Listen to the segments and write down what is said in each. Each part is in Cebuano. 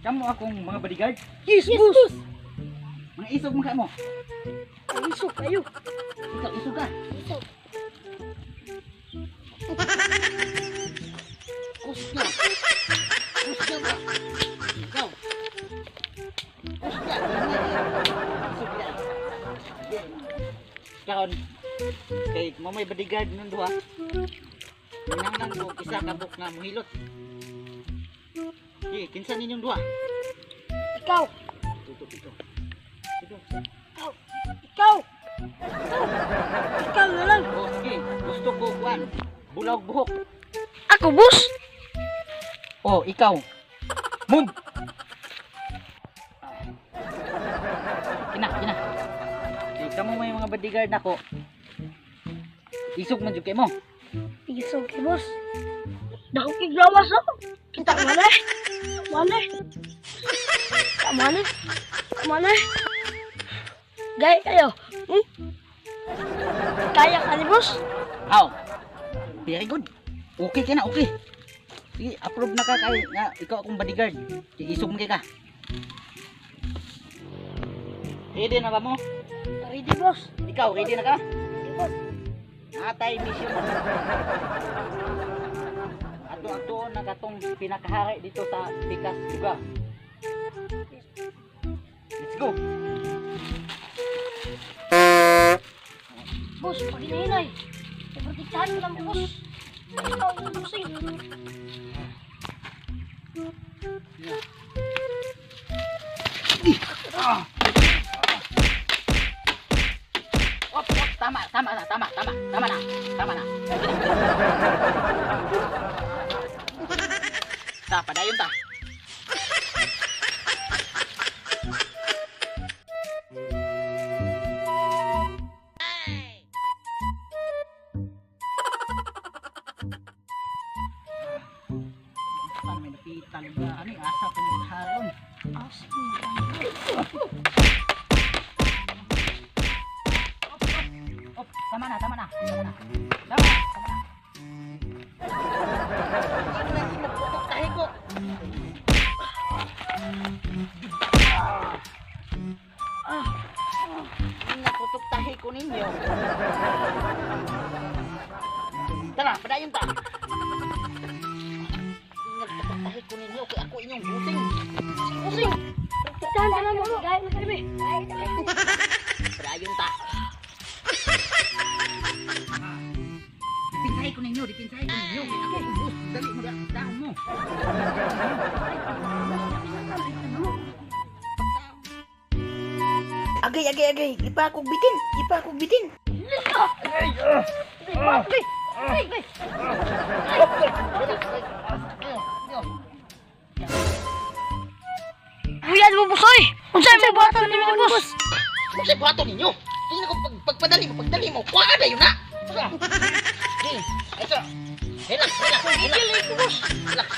Kamo akong mga bodyguard. Yes, boss. Mga isog man ka mo. Isog kayo. Ikaw isog ka. Isog. Kusga. Kusga ba? Ikaw. Kusga. Isog ka. Karon kay mo may bodyguard nun duha. Minanglan ko isa ka buk nga mohilot. Sige, kinsa ninyong duha? Ikaw. Ito, ito. Ito. Ikaw. Ikaw. Ikaw. Ikaw na lang. Oh, sige. Gusto ko kuan. Bulaw buhok. Ako, boss. Oh, ikaw. Move. Kina, kina. Kay kamo may mga bodyguard nako. Isog man jud kay mo. Isog kay boss. Dako kay gawas oh. Kita wala. Wala. Tama na. Tama na. Gaya kayo. Hmm? Kaya ka ni boss? Aw. Very good. Okay ka na, okay. Sige, approve na ka kay nga ikaw akong bodyguard. Kay isog man kay ka. Ready na ba mo? Ready, boss. Ikaw, ready na ka? Ready, boss. Natay mission. Ato ato na katong pinakahari dito sa Pikas lugar. Let's go. Boss, pag hinahinay. Iprotektahan mo lang, boss. Ikaw ang bossing. Op, op, tama, tama na, tama, tama, tama na, tama na. Ta, padayon ta. Saan may nakita lugar? Ano yung asa kong haron? Asa. Op, tama na, tama na, tama na. Tama na, tama na. Tingnan mo, putok tahi ko. Ah, Naputok tahi ko ninyo. Tara, padayon ta. Nagputok tahi ko ninyo kay ako inyong busing. Bossing. Protektahan ka lang, boss. Gaya na kami. Padayon ta. Dipinsahe ko ninyo, dipinsahe ko ninyo. Kay ako inyong bus. Dali mo, dahon mo. Agay, agay, agay. Ipa akong bitin. Ipa akong bitin. Ay, ay, ay, ay. Buyan mo, boss, oy! Unsay mo buhaton nimo, boss? Unsay buhaton ninyo? Tingnan ko pag pagpadali mo, pagdali mo, kuha na yun na. Sige, ito. Relax, relax, relax. Boss. Relax.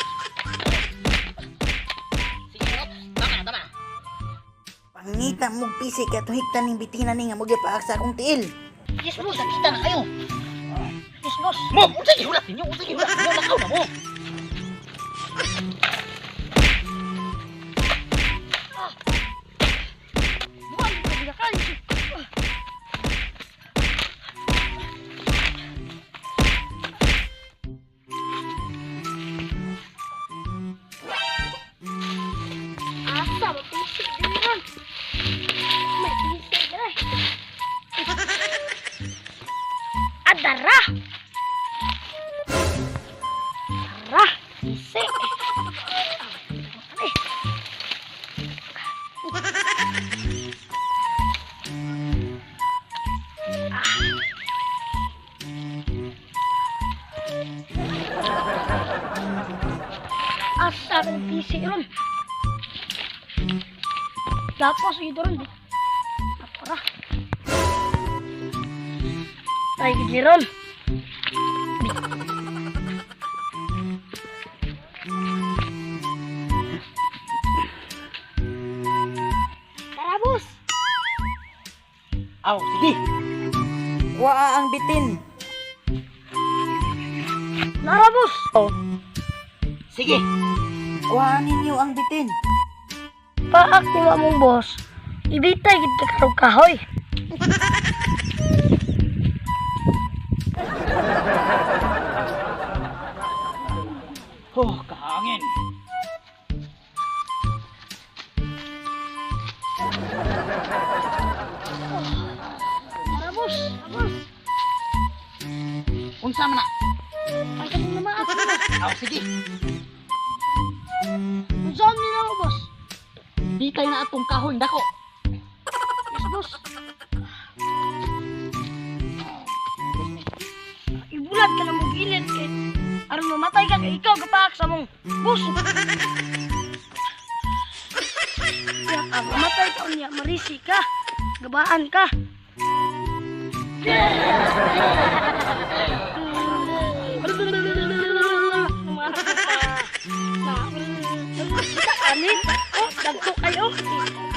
Sige, ops. Tama na, tama na. Pangita mo pisi kay atong higtan ning bitina ni nga mo gipaak sa akong tiil. Yes, boss. Sakita na kayo. Yes, boss. Mo, unsay gihulat ninyo? Unsay gihulat ninyo? Lakaw na mo. Buwan mo bilakan. Asa, mapisik din ron. May pisik rin. Adara! Tara! Pisik! Ay. Asa ang PC ron. Tapos ito ron. Apara. Ay, gidi ron. Tara, boss. Aw, sige. Kuha ang bitin. Nara, boss. Sige. Kuhaan ninyo ang bitin. Paak ni among boss. Ibitay gid ka karog kahoy. Oh, kahangin. Tara, boss. Boss. Unsa man na? Ang kanang namaak. Aw, sige. Unsaon ni namo, boss? Di kayo na atong kahoy dako. Yes, boss. Ibulat ka na mong gilid kay aron mamatay ka kay ikaw gapaak sa mong boss. Kaya ka, mamatay ka unya, marisi ka. Gabaan ka. Ani? Oh, dagko kayo.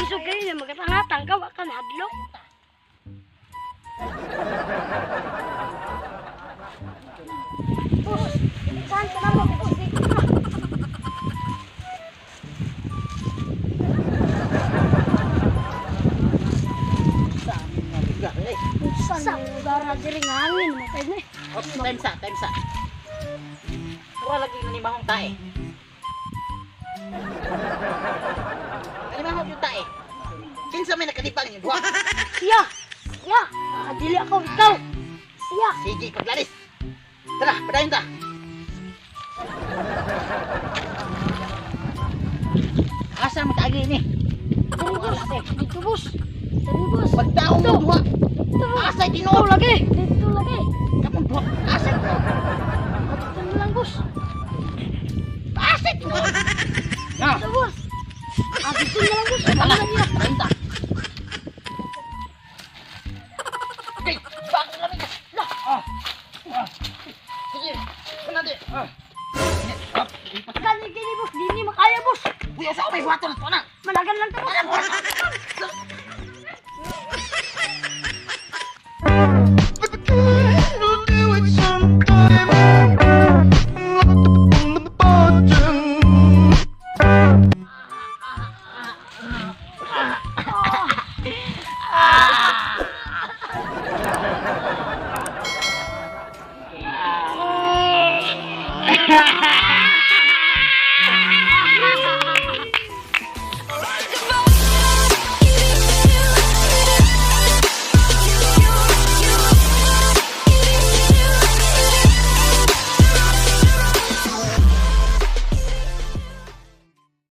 Isog kayo niya, magatangatang ka, wa ka nahadlok. Boss, saan ka na mo? Boss, dito ka. Sa amin nga lugar eh. Saan ang lugar na diri nga hangin, matay na eh. Oh, time sa, time sa. Mura lagi na ni Mahong tae. Nanimahong yung tae. Kinsa may nakalipang yung duha? Siya! Siya! Ah, dili ako, ikaw! Siya! Sige, paglalis. Tara, padayon ta. Asa mo taagi ni? Diri, boss! Dito, boss! Diri, boss! Pagdaong mo duha. Dito, boss! Asa Dito tinuod? lagi! Dito lagi! Kamong duha. Asa tinuod? Dito na lang, boss! Asa tinuod? Na. Dito, boss! Ah, dito na lang, boss! Tara, Ano na niya? padayon ta. Okay, bago lamig. La. Ah. Ah. Sige, panade. Ah. Gani, gani, boss! Dini makaya, boss! Uy, asa ko may buhaton na to na. Malagan lang ta, boss!